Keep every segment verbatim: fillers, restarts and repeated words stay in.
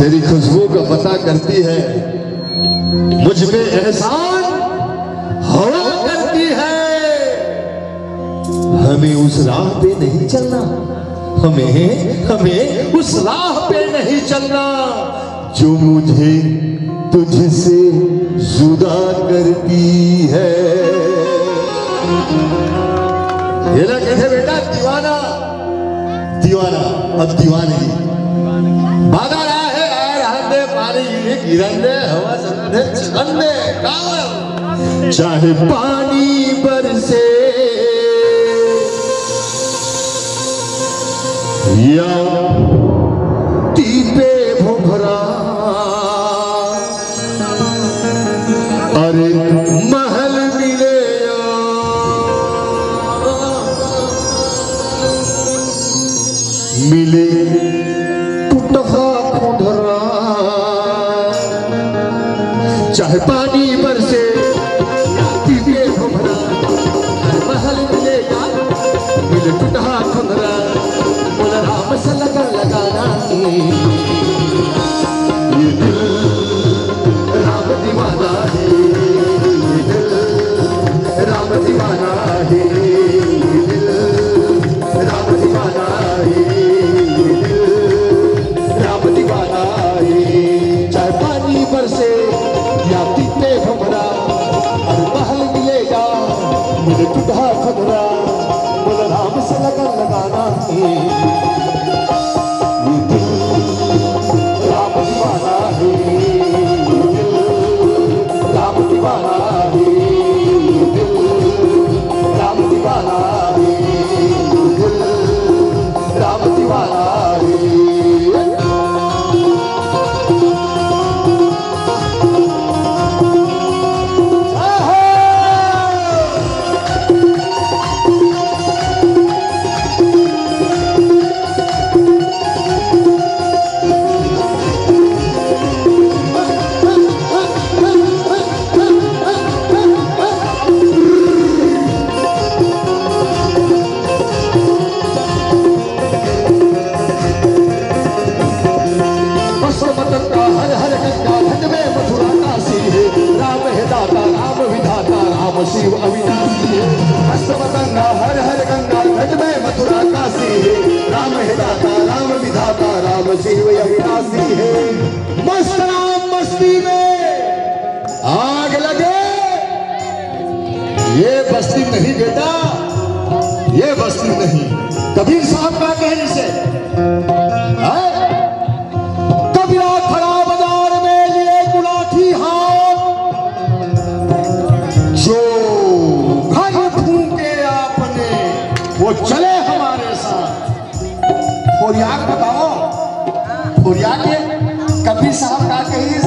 तेरी खुशबू का पता करती है, मुझ पे एहसान हवा करती है। हमें उस राह पे नहीं चलना, हमें हमें उस राह पे नहीं चलना, जो मुझे तुझसे जुदा करती है। ये ना कहे बेटा, दीवाना, दीवाना, अब दीवानगी। बादल आए, आए रहन दे, पानी गिरे गिरन दे, हवा चलन दे चलन दे, गाओ। चाहे पानी बरसे या टीपे भुभरा, अरे महल मिले या मिले टुटहा खोधरा, चाहे पानी बरसे या पीपे भुभरा, महल मिले या मिले टुटहा खोधरा, बोला राम से लगा लगाना। ये दिल राम दीवाना है, ये दिल राम दीवाना है, ये दिल राम दीवाना है, ये दिल राम दीवाना है। चाहे पानी बरसे या पीपे भुभरा, अरे महल मिले या मिले टुटहा खोधरा, बोला राम से लगन लगाना है। ये दिल राम दीवाना है, ये दिल राम दीवाना है, ये दिल राम दीवाना है, ये दिल राम दीवाना है। बसो मतंगा हर हर गंगा घट में मथुरा काशी है। राम है दाता राम विधाता राम शिव अविनाशी है। बसो मतंगा हर हर गंगा घट में मथुरा काशी है। राम है दाता राम विधाता राम शिव अविनाशी है। मस्त राम मस्ती में आग लगे। ये बस्ती नहीं बेटा, ये बस्ती नहीं। कबीर साहब का कहे इसे, हाँ? कबीरा खड़ा बाजार में लिए गुलाठी हाथ, जो घर फूके आपने, वो चले हमारे साथ। खोरिया के बताओ, खोरिया के कबीर साहब का कहिस,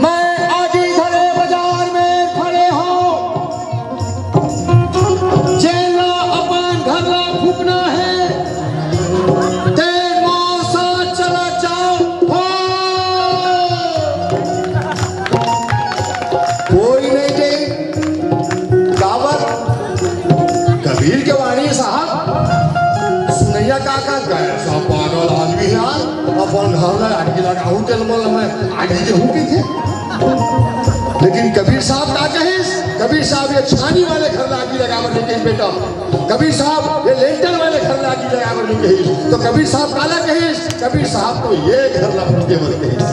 मैं आगी धरे बाजार में खड़े हूँ, जेला अपन घर ला फूकना है, ते मौसा चला जाओ हो। कोई नहीं दे, काबर? कबीर के वाणी साहब, सुनैया का का गए, सब पागल आदमी है यार, अपन घर में आगी लगाऊ, तेल मोल में आगी के हूँ के थे। लेकिन कबीर साहब का कहिस, कबीर साहब ये छानी वाले घर में आगी लगावर नहीं कहिस बेटा, कबीर साहब ये लेंटर वाले घर में आगी लगावर नहीं कहिस, तो कबीर साहब काला कहिस, कबीर साहब तो ये घर ला फूके बर कहिस।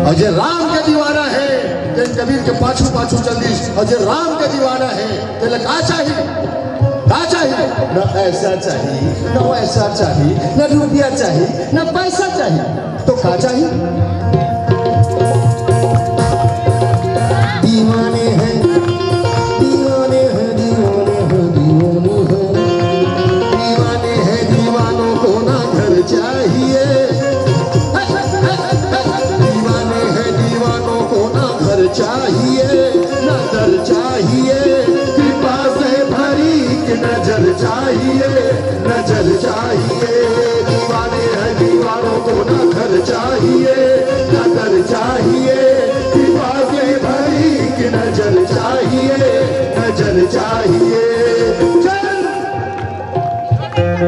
और जे राम के दीवाना है, तेन कबीर के पाछू पाछू चल दिस। और जे राम के दीवाना है, तेला का चाहिए? का चाहिए? न ऐसा चाहिए, न वैसा चाहिए, न रुपया चाहिए, न पैसा चाहिए, तो का चाहिए? दीवाने हैं, दीवाने हैं, दीवाने हैं, दीवाने हैं, दीवानों को ना घर चाहिए। दीवाने हैं, दीवानों को ना घर चाहिए, ना दर चाहिए, कृपा से भरी एक नजर चाहिए, नजर चाहिए। दीवाने हैं, दीवानों को ना घर चाहिए, ना दर चाहिए, कृपा से भरी एक नजर चाहिए, नजर चाहिए। चल,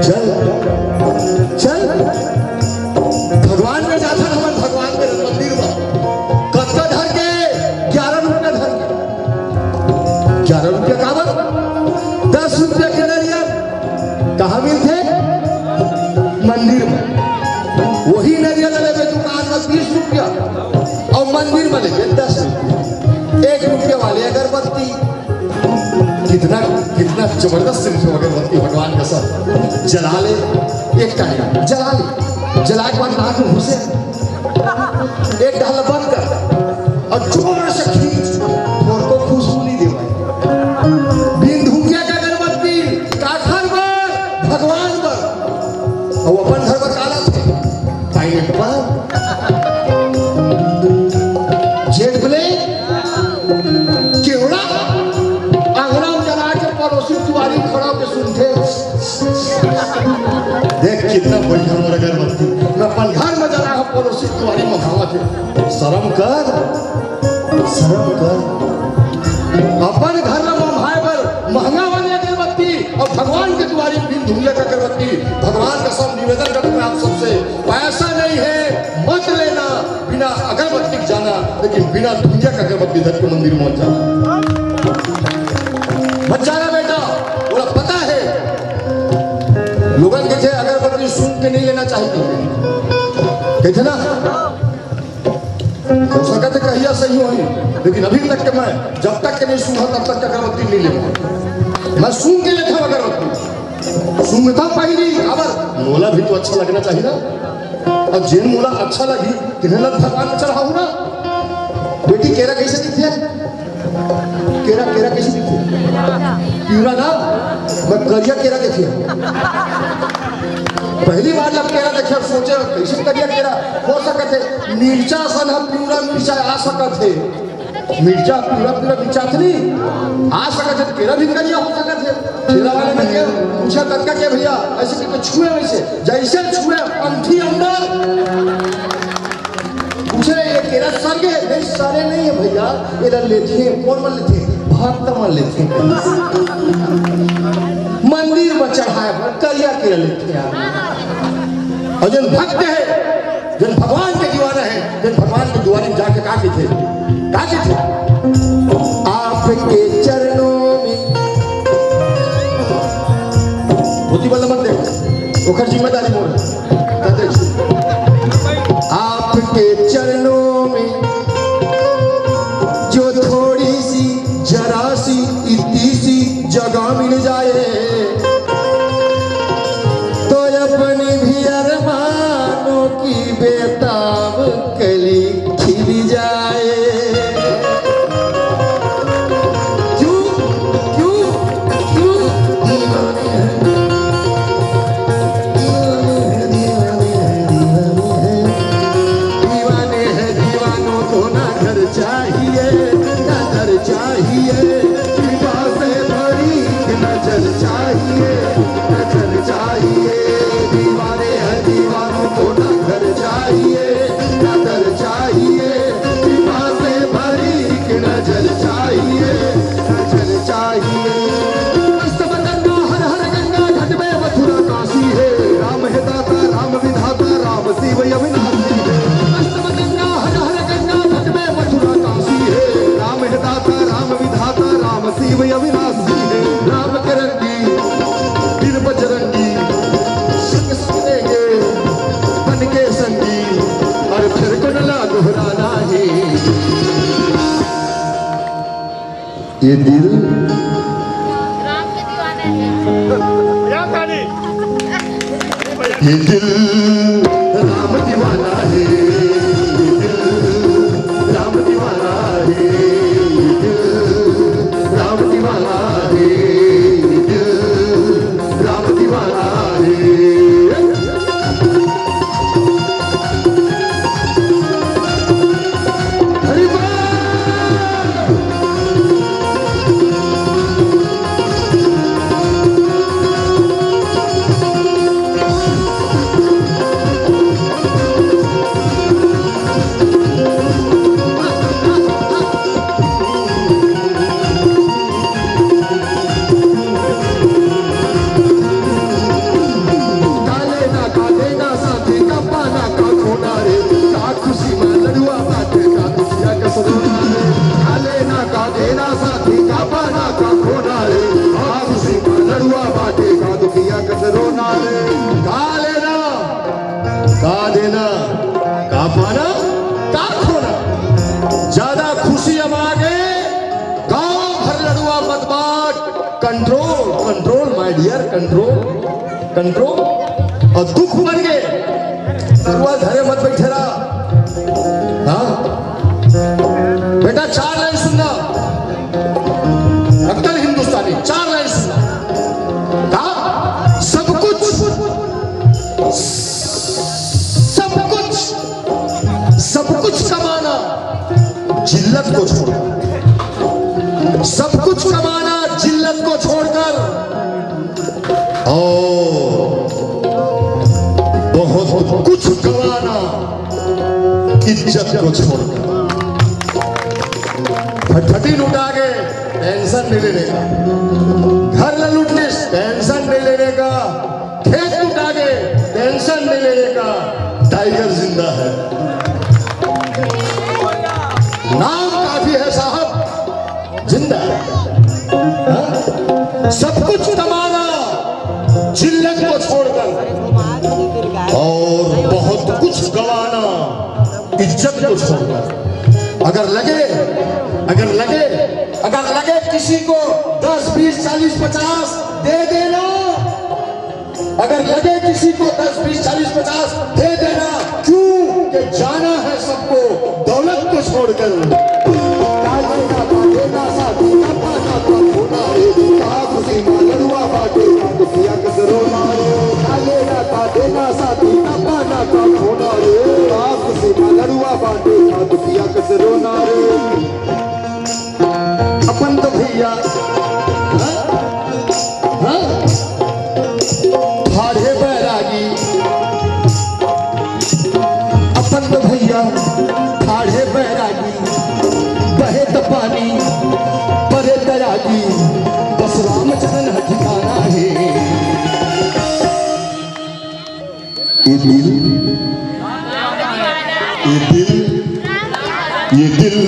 चल, चल, भगवान में जाथन हमन दुकान में बीस रुपया अउ मंदिर में लेबे दस रुपया। एक रुपया वाली अगरबत्ती, कितना, कितना जबरदस्त सिर्फ अगरबत्ती भगवान का सब जला ले, एक टाइम जला ले, जला के बाद नाक में घुसे, एक ढाल बंद कर अउ जोर से खींच, तोर को खुशबू नहीं देवाय। बिन धुकिया के अगरबत्ती काखर बर, भगवान बर। अउ अपन घर बर का लाथे? पाइनएप्पल, जेट ब्लैक, केवड़ा, अंगना में जला के पड़ोसी दुआरी खड़ा होके सुनथे। देख कितना बढ़िया मोर अगरबत्ती, मैं अपन घर में जला के पड़ोसी दुआरी मंगावत हे। शर्म कर, शर्म कर। अपन घर में मंगाए बर महंगा वाली अगरबत्ती अउ भगवान के दुआरी बिन धुंधले के अगरबत्ती। भगवान का सब निवेदन करते हैं आप सबसे, पैसा नहीं है, मत लेना, बिना अगरबत्ती के जाना, लेकिन बिना धुंधले के अगरबत्ती धर के मंदिर में मत जाना। मत जाना बेटा, बोला पता है, लोगन के थे अगरबत्ती सूंघ के नहीं लेना चाहिए, कहते ना। हो सकत हे कहिया सही होही, लेकिन अभी तक के मैं, जब तक के नहीं सूंघा, तब तक के अगरबत्ती नहीं लेना। मैं सूंघ के लेता हूँ अगरबत्ती, सूंघता पहली, काबर मोला भी तो अच्छा लगना चाहिए ना। अउ जेन मोला अच्छा लगही, तिन्हें लग भगवान में चढ़ाहूँ ना। बेटी, केरा कैसे दिखथे? केरा, केरा कैसे दिखथे? पिवरा ना, मैं करिया केरा देखे। पहली बार जब केरा देखे, सोचे, कैसे करिया केरा हो सकत हे? मिर्चा सन ह पिवरा मिर्चा आ सकत हे। मिर्चा पूरा, पूरा मिर्चा थी, आ सकत हे, केरा भी करिया हो सकत हे। ठेला वाले ने के पूछा, "कतका के भैया?" ऐसे कि छुए वैसे, जैसे छुए, अंठी अंदर। पूछे, "ये केरा सर के?" "नहीं, सरे नहीं है भैया, एला लेथे।" "कौन मन लेथे?" "भक्त मन लेथे।" मंदिर में चढ़ाए बर करिया केरा लेथे यार। अउ जेन भक्त हे, जेन भगवान के दीवाना हे, जेन भगवान के दुआरी में जाके का कहिथे? का कहिथे? आपके चरणों में। धोती वाला मत देख, ओकर जिम्मेदारी मोर हे। आपके चरणों में जो थोड़ी सी, जरा सी, इतनी सी जगह मिल जाए, तो अपनी भी अरमानों की बेताब कली खिल जाए। क्यों, क्यों, क्यों दीवाने हैं, दीवाने हैं, दीवाने हैं, दीवाने हैं। दीवाने हैं, दीवानों को ना घर चाहिए, ना दर चाहिए, कृपा से भरी एक नजर चाहिए, नजर चाहिए। दीवाने हैं, दीवानों को ना घर चाहिए, ना दर चाहिए, कृपा से भरी एक नजर चाहिए, नजर चाहिए। अष्टम गंगा हर हर गंगा घट में मथुरा काशी है। राम है दाता, राम विधाता, राम शिव अविनाशी है। अष्टम गंगा हर हर गंगा घट में मथुरा काशी है। राम है दाता, राम विधाता, राम शिव अविनाशी है। राम के रंगी, फिर बजरंगी, संग संग लेंगे बन के संगी, और फिर को न ला दोहराना है। ये दिल, ये दिल राम दीवाना है, ये दिल राम दीवाना है, ये दिल राम दीवाना है, ये दिल राम दीवाना है। हरि बोल। पाना का खोना। ज्यादा खुशी अब आगे, गांव भर लड़ुआ मत बांट। Control, control, my dear, control, control। अउ दुख बन गे, लड़ुआ धरे मत बइठे रहा। हाँ बेटा, चार लाइन सुनना, अक्कल हिंदुस्तानी, चार लाइन सुनना। का सब कुछ, सब कुछ, सब कुछ कमाना जिल्लत को छोड़कर, सब कुछ कमाना जिल्लत को छोड़कर, और बहुत कुछ गंवाना इज्जत को छोड़कर। फटफटी लुटा के tension नहीं लेने का, घर ला लूट लिस, tension नहीं लेने का, खेत लुटा के tension नहीं लेने का, tiger जिंदा है। नाम काफी है साहब, जिंदा है। हाँ? सब कुछ कमाना जिल्लत को छोड़कर, और बहुत कुछ गंवाना इज्जत को छोड़कर। अगर लगे, अगर लगे, अगर लगे किसी को दस, बीस, चालीस, पचास, दे देना। अगर लगे किसी को दस, बीस, चालीस, पचास, दे देना। क्यों? कि जाना है सबको दौलत को छोड़कर। अपन तो भैया, हाँ? हाँ? ठाढ़े बैरागी, अपन तो भैया ठाढ़े बैरागी, बहे त पानी परे तैरागी, बस राम चरण ह ठिकाना है। ये दिल, ये दिल, ये दिल